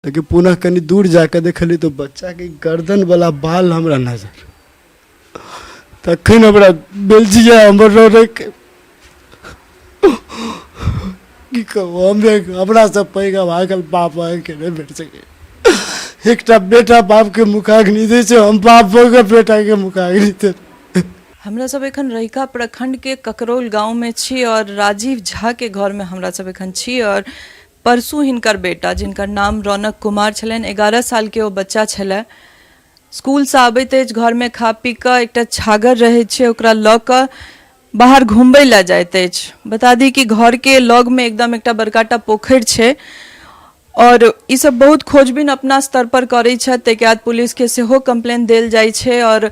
लेकिन पुनः कनि दूर जाके देखली तऽ बच्चाके गर्दनवला बाल हमरा नजर तखन हमरा भेल जे हमर रौनक की कहू, हमरासँ पैघ अभागल बाप अहाँके नहि भेट सकैए। एकटा बेटा बापके मुखाग्नि दै छै, हम बाप भऽ कऽ बेटाके मुखाग्नि दे। हमरा सब एखन रहिका प्रखंड के ककरौल गांव में छी और राजीव झा के घर में हमरा सब एखन छी और परसू हिनकर बेटा जिनकर नाम रौनक कुमार छलनि, 11 साल के ओ बच्चा छलै, स्कूलसँ आबैत अछि, घरमे खा पी कऽ एकटा छागर रहै छै, ओकरा लऽ कऽ बाहर घुमबै लए जाइत अछि। बता दी कि घरके लगमे एकदम एकटा बड़काटा पोखरि छै और ई सब बहुत खोजबीन अपना स्तर पर करै छथि। ताहिके बाद पुलिसके सेहो कम्प्लेन देल जाइ छै और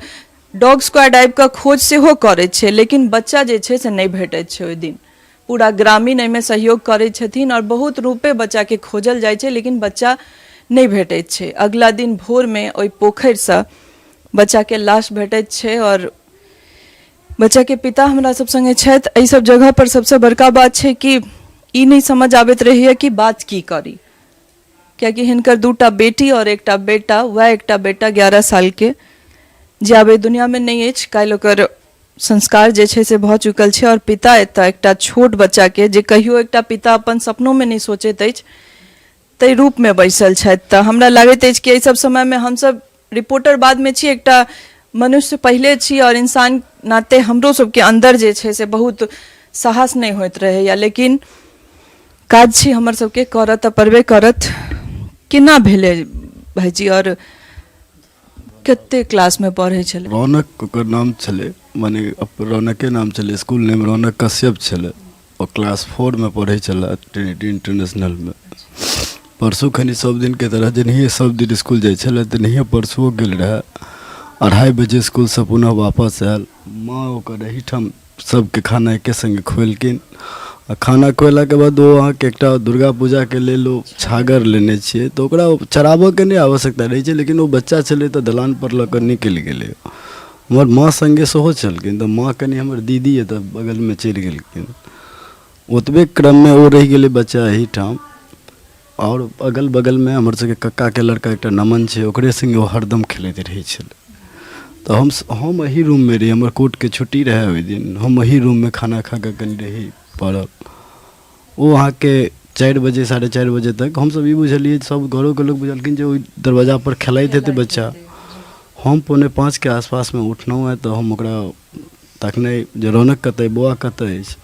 डॉग स्क्वाड आबि कऽ खोज सेहो करै छै, लेकिन बच्चा जे छै से नहि भेटैत छै। ओहि दिन पूरा ग्रामीण एहिमे सहयोग करै छथिन और बहुत रूपे बच्चाके खोजल जाइ छै, लेकिन बच्चा नहि भेटैत छै। अगला दिन भोरमे ओहि पोखरिसँ बच्चाके लाश भेटैत छै और बच्चाके पिता हमरा सब संगे छथि। एहि सब जगह पर सबसँ बड़का बात छै कि ई नहि समझ आबैत रहैए कि बात की करी, कियाकि हिनकर दूटा बेटी और एकटा बेटा, वएह एकटा बेटा 11 सालके जे आब एहि दुनियामे नहि अछि, काल्हि ओकर संस्कार जे छै से भऽ चुकल छै और पिता एतऽ एकटा छोट बच्चाके, जे कहियो एकटा पिता अपन सपनोमे नहि सोचैत अछि, ताहि रूपमे बैसल छथि। तऽ हमरा लागैत अछि कि एहि सब समयमे हमसब रिपोर्टर बादमे छी, एकटा मनुष्य पहिले छी और इंसान नाते हमरो सबके अन्दर जे छै से बहुत साहस नहि होइत रहैया, लेकिन काज छी हमर सबके, करऽ तऽ पड़बे करत। केना भेलै भाइजी और कते क्लासमे पढ़ै छलै? रौनक ओकर नाम छलै, मने रौनके नाम छलै, इसकुल नेम रौनक कश्यप छलै। ओ क्लास फोरमे पढ़ै छलै ट्रिनिटी इंटरनेशनलमे। परसू खनी सब दिनके तरह जेनाहिए सब दिन इसकुल जाइ छलै तेनाहिए परसुओ गेल रहए। 2:30 बजे इसकुलसँ पुनः वापस आयल। माँ ओकर एहिठाम सबके खाना एके सङ्गे खुएलखिन आ खाना खुएलाके बाद ओ अहाँके एकटा दुर्गा पूजाके लेल ओ छागर लेने छियै तऽ ओकरा चराबऽके नहि आवश्यकता रहै छै, लेकिन ओ बच्चा छलै तऽ दलानपर लऽ कऽ निकलि गेलै। हमर माँ सङ्गे सेहो छलखिन तऽ माँ कनि हमर दीदी एतऽ बगलमे चलि गेलखिन। ओतबे क्रममे ओ रहि गेलै बच्चा एहिठाम आओर अगल बगलमे हमर सबके कक्काके लड़का एकटा नमन छै, ओकरे सङ्गे ओ हरदम खेलैत रहै छलै। तऽ हम एही रूममे रही, हमर कोर्टके छुट्टी रहै ओहि दिन, हम एही रूममे खाना खा कऽ कनि रही पड़ल। ओ अहाँके 4 बजे 4:30 बजे तक हमसब ई बुझलियै, सब घरोके लोक बुझलखिन जे ओहि दरवाजापर खेलाइत हेतै बच्चा। हम 4:45 के आसपासमे उठलहुँ हँ तऽ हम ओकरा तखने जे रौनक कतऽ अइ, बौआ कतऽ अछि,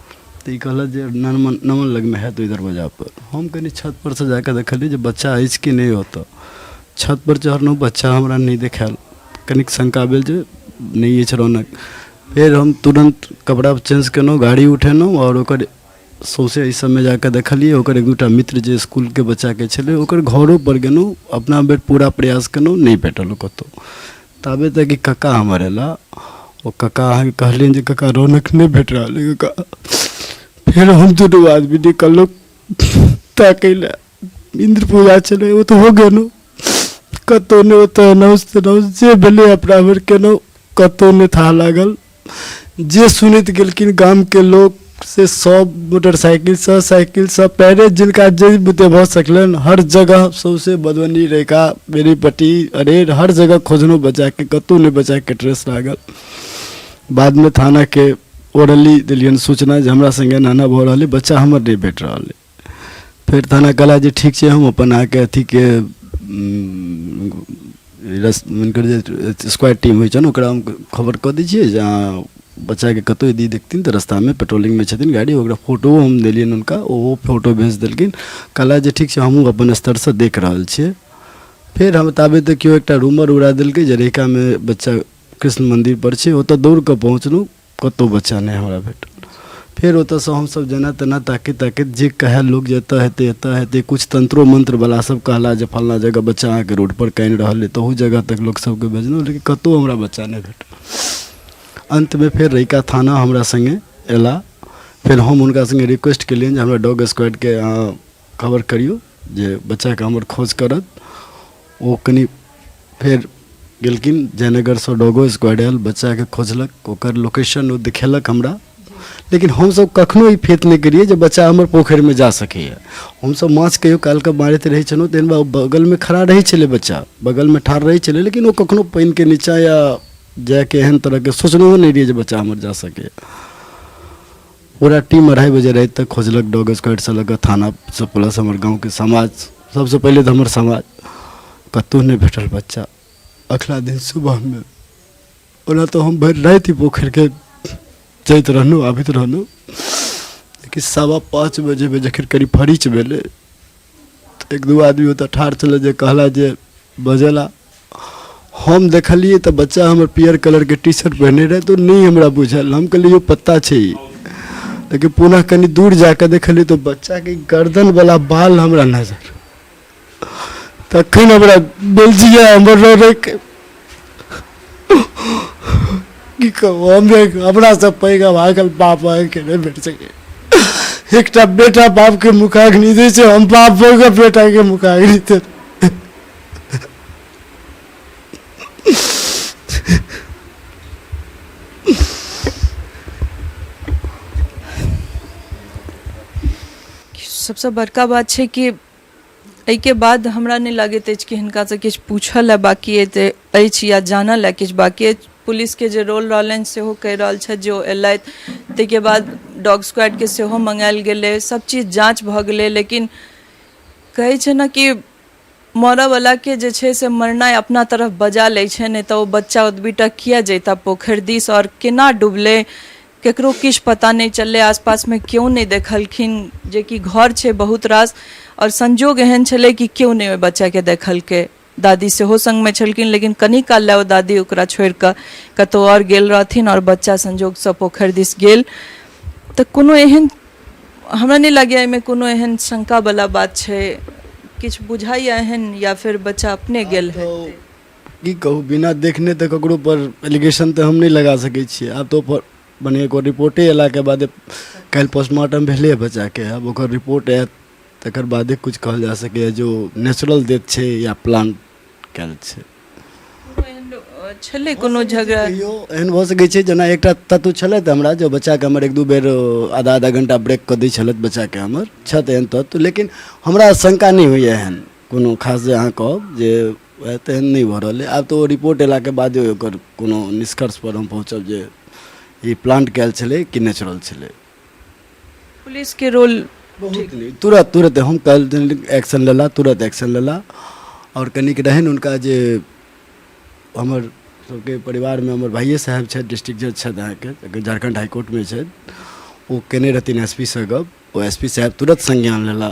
तऽ ई कहलक जे नमन नमन लगमे हैत ओहि दरवाजापर। हम कनि छतपरसँ जाकऽ देखलियै जे बच्चा अछि कि नहि ओतऽ। छतपर चढ़लहुँ, बच्चा हमरा नहि देखायल। कनिक शङ्का भेल जे नहि अछि रौनक। फेर हम तुरन्त कपड़ा चेंज केलहुँ, गाड़ी उठेलहुँ आओर ओकर सौँसे एहि सबमे जाकऽ देखलियै। ओकर एक दूटा मित्र जे इसकुलके बच्चाके छलै ओकर घरोपर गेलहुँ, अपना भरि पूरा प्रयास केलहुँ, नहि भेटल ओ कतहु। ताबे तक ई कक्का हमर अयला। ओ कक्का अहाँके कहलियनि जे कक्का रौनक नहि भेट रहल अइ कक्का। फेर हम दुनू आदमी निकललहुँ ताकै लए। इन्द्र पूजा छलै, ओतहो गेलहुँ, कतहु नहि। ओतऽ एनाउंस तेनाउंस जे भेलै अपना भरि केलहुँ, कतहु नहि थाह लागल। जे सुनैत गेलखिन गामके लोक से सब मोटरसाइकिलसँ, साइकिलसँ, पैरे जिनका जे बुते भऽ सकलनि हर जगह सौँसे मधुबनी, रहिका, बेनीपट्टी, अरेर हर जगह खोजलहुँ बच्चाके, कतहु नहि बच्चाके ट्रेस लागल। बादमे थानाके ओरली देलियनि सूचना जे हमरा सङ्गे एना एना भऽ रहल अइ, बच्चा हमर नहि भेट रहल अइ। फेर थाना कहला जे ठीक छै, हम अपन अहाँके अथीके हुनकर जे स्क्वाड टीम होइ छनि ओकरा हम खबर कऽ दै छियै जे अहाँ बच्चाके कतहु यदि देखथिन तऽ रस्तामे पेट्रोलिंगमे छथिन गाड़ी। ओकरा फोटोओ हम देलियनि हुनका, ओहो फोटो भेज देलखिन। कहला जे ठीक छै, हमहूँ अपन स्तरसँ देख रहल छियै। फेर हम ताबे तऽ केओ एकटा रूमर उड़ा देलकै जे रहिकामे बच्चा कृष्ण मन्दिरपर छै। ओतऽ दौड़ कऽ पहुँचलहुँ, कतहु बच्चा नहि हमरा भेटल। फेर ओतऽसँ हमसब जेना तेना ताकैत ताकैत जे कहए लोक जे एतऽ हेतै एतऽ हेतै, किछु तंत्रो मन्त्रवला सब कहला जे फल्लाँ जगह बच्चा अहाँके रोडपर कानि रहल अइ, तहू जगह तक लोक सबके भेजलहुँ, लेकिन कतहु हमरा बच्चा नहि भेटल। अन्तमे फेर रहिका थाना हमरा सङ्गे अयला। फेर हम हुनका सङ्गे रिक्वेस्ट केलियनि जे हमरा डॉग स्क्वाडके अहाँ खबर करियौ जे बच्चाके हमर खोज करत। ओ कनि फेर गेलखिन, जयनगरसँ डॉगो स्क्वाड आयल, बच्चाके खोजलक, ओकर लोकेशन ओ देखेलक हमरा। लेकिन हमसभ कखनो ई फेत नहि करियै जे बच्चा हमर पोखरिमे जा सकैए। हमसभ माछ कहियो कालके मारैत रहै छलहुँ, तहन बगलमे खड़ा रहै छलै बच्चा, बगलमे ठाढ़ रहै छलै, लेकिन ओ कखनो पानिके नीचाँ या जाइके एहन तरहके सोचनहो नहि रहियै जे बच्चा हमर जा सकैए। पूरा टीम 2:30 बजे राति तक खोजलक, डॉग स्क्वाडसँ लऽ कऽ थानासँ प्लस हमर गाँवके समाज, सबसँ पहिले तऽ हमर समाज, कतहु नहि भेटल बच्चा। अगिला दिन सुबहमे ओना तऽ हम भरि राति पोखरिके जाइत रहलहुँ आबैत रहलहुँ, लेकिन 5:15 बजेमे जखन कनि फरीच भेलै तऽ एक दू आदमी ओतऽ ठाढ़ छलै जे कहला जे बजेला। हम देखलियै तऽ बच्चा हमर पियर कलरके टी शर्ट पहिरने रहै, तऽ ओ नहि हमरा बुझायल, हम कहलियै यौ पत्ता छै ई। लेकिन पुनः कनि दूर जाकऽ देखलियै तऽ बच्चाके गर्दनवला बाल हमरा नजर, तखन हमरा बेलजिया हमर रौनक की कहू, हम अपनासँ पैघ अभागल बाप अहाँके नहि भेट सकै। एकटा बेटा बापके मुखाग्नि दै छै, हम बाप भऽ कऽ बेटाके मुखाग्नि दे। सबसँ बड़का बात छै कि एहिके बाद हमरा नहि लगैत अछि कि हिनकासँ किछु पूछऽ लए बाँकी अछि या जानऽ लए किछु बाँकी अछि। पुलिसके जे रोल रहलनि सेहो कहि रहल छथि जे ओ अयलथि, ताहिके बाद डॉग स्क्वाडके सेहो मङ्गायल गेलै, सभचीज जाँच भऽ गेलै, लेकिन कहै छै ने कि मरऽवलाके जे छै से मरनाइ अपना तरफ बजा लै छै, नहि तऽ ओ बच्चा ओतबी टा किए जैता पोखरि दिस आओर केना डुबलै केकरो किछु पता नहि चललै, आसपासमे केओ नहि देखलखिन, जेकि घर छै बहुत रास, आओर संजोग एहन छलै कि केओ नहि ओहि बच्चाके देखलकै। दादी सेहो सङ्गमे छलखिन, लेकिन कनि काल लए ओ दादी ओकरा छोड़ि कऽ कतहु आओर गेल रहथिन आओर बच्चा संजोगसँ पोखरि दिस गेल। तऽ कोनो एहन हमरा नहि लगैए एहिमे कोनो एहन शङ्कावला बात छै, किछु बुझाइए एहन या फिर बच्चा अपने गेल हेतै? की कहू, बिना देखने तऽ ककरो पर एलिगेशन तऽ हम नहि लगा सकै छियै। आब तऽ ओकर मने एगो रिपोर्टे अयलाके बादे, काल्हि पोस्टमार्टम भेलैए बच्चाके, आब ओकर रिपोर्ट आयत तकर बादे किछु कहल जा सकैए जे ओ नेचुरल डेथ छै या प्लान कयल छै। छलै कोनो झगड़ा कहियो एहन भऽ सकै छै, जेना एकटा तत्व छलै तऽ हमरा जे बच्चाके हमर एक दू बेर आधा आधा घंटा ब्रेक कऽ दै छलथि बच्चाके हमर, छथि एहन तत्व, लेकिन हमरा शंका नहि होइए एहन कोनो खास जे अहाँ कहब जे वएह तेहन नहि भऽ रहल अइ। आब तऽ ओ रिपोर्ट अयलाके बादे ओकर कोनो निष्कर्षपर हम पहुँचब जे ई प्लांट कयल छलै कि नेचुरल छलै। पुलिसके रोल बहुत नीक, तुरंत तुरंत हम काल्हि एक्शन लेला, तुरंत एक्शन लेला। आओर कनिक रहनि हुनका जे हमर सबके परिवारमे हमर भाइये साहेब छथि, डिस्ट्रिक्ट जज छथि अहाँके झारखण्ड हाईकोर्टमे छथि, ओ केने रहथिन एस पी सँ गप, ओ एस पी साहेब तुरंत संज्ञान लेला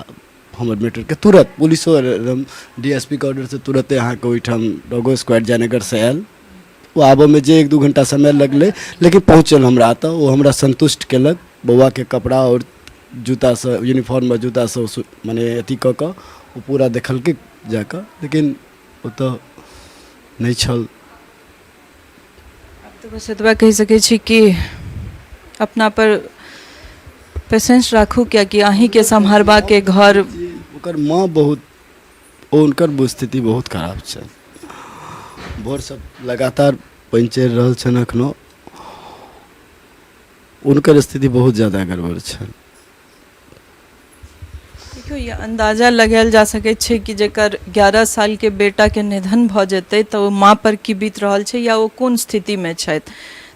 हमर मैटरके, तुरंत पुलिसो एकदम डी एस पी के ऑर्डरसँ तुरन्ते अहाँके ओहिठाम डॉगो स्क्वाड जयनगरसँ आयल। ओ आबऽमे जे 1-2 घण्टा समय लगलै लेकिन पहुँचल हमरा तऽ ओ हमरा सन्तुष्ट केलक, बौआके कपड़ा आओर जूतासँ यूनिफॉर्म आओर जूतासँ मने अथी कऽ कऽ ओ पूरा देखलकै जाकऽ, लेकिन ओतऽ नहि छल। आब तऽ बस एतबा कहि सकै छी कि अपना पर पेशेंस राखू, कियाकि अहीँके सम्हारबाके घर। ओकर माँ बहुत, ओ हुनकर स्थिति बहुत खराब छनि, भोरसँ लगातार पानि चढ़ि रहल छनि एखनो, हुनकर स्थिति बहुत ज्यादा गड़बड़ छनि। देखियौ, ई अन्दाजा लगायल जा सकैत छै कि जकर 11 सालके बेटाके निधन भऽ जेतै तऽ ओ माँ पर की बीत रहल छै या ओ कोन स्थितिमे छथि।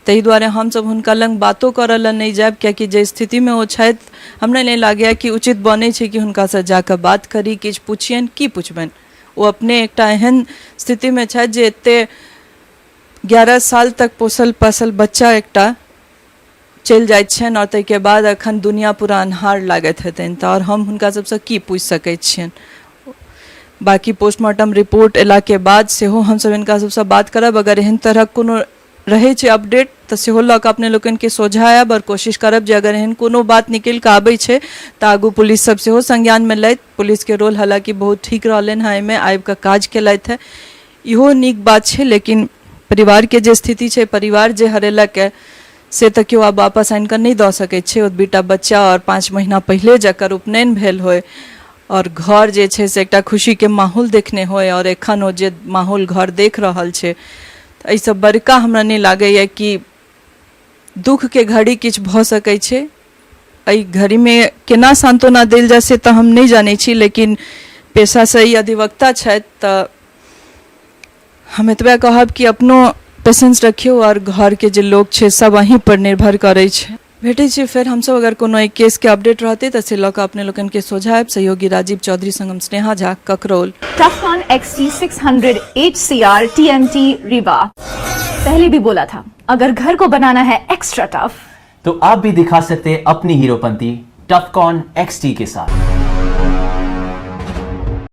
ताहि दुआरे हमसभ हुनका लग बातो करऽ लए नहि जायब, कियाकि जे स्थितिमे ओ छथि हमरा नहि लागैए कि उचित बनै छै कि हुनकासँ जाकऽ बात करी, किछु पुछियनि। की पुछबनि, ओ अपने एकटा एहन स्थितिमे छथि जे एते 11 साल तक पोसल पासल बच्चा एकटा चलि जाइत छनि आओर ताहिके बाद एखन दुनिया पूरा अन्हार लागैत हेतनि, तऽ आओर हम हुनका सबसँ की पूछि सकैत छियनि। बाँकी पोस्टमार्टम रिपोर्ट अयलाके बाद सेहो हमसब हिनका सबसँ बात करब, अगर एहन तरहक कोनो रहै छै अपडेट तऽ सेहो लऽ कऽ अपने लोकनिके सोझाँ आयब आओर कोशिश करब जे अगर एहन कोनो बात निकलि कऽ आबै छै तऽ आगू पुलिस सब सेहो संज्ञानमे लैत। पुलिसके रोल हालाँकि बहुत ठीक रहलनि हँ, एहिमे आबि कऽ काज केलथि हँ, इहो नीक बात छै, लेकिन परिवारके जे स्थिति छै, परिवार जे हरेलक हँ से तऽ केओ आब वापस आनि कऽ नहि दऽ सकै छै। ओतबीटा बच्चा आओर 5 महीना पहिले जकर उपनयन भेल होइ आओर घर जे छै से एकटा खुशीके माहौल देखने होइ आओर एखन ओ जे माहौल घर देख रहल छै, तऽ एहिसँ बड़का हमरा नहि लागैए कि दुखके घड़ी किछु भऽ सकै छै। एहि घड़ीमे केना सान्त्वना देल जाय से तऽ हम नहि जानै छी, लेकिन पेशासँ ई अधिवक्ता छथि तऽ हम एतबे कहब कि अपनो पेशेंस रखियौ आओर घरके जे लोक छै सब अहीं पर निर्भर करै छै। भेटै छी फेर हमसब अगर कोनो एहि केसके अपडेट रहतै तऽ से लऽ कऽ अपने लोकनिके सोझा आयब। सहयोगी राजीव चौधरी संग हम Sneha Jha, Kakraul. Tufcon XT600 HCR TMT Rewa। पहले भी बोला था, अगर घर को बनाना है एक्स्ट्रा टफ तो आप भी दिखा सकते हैं अपनी हीरोपंती टफकॉन XT के साथ।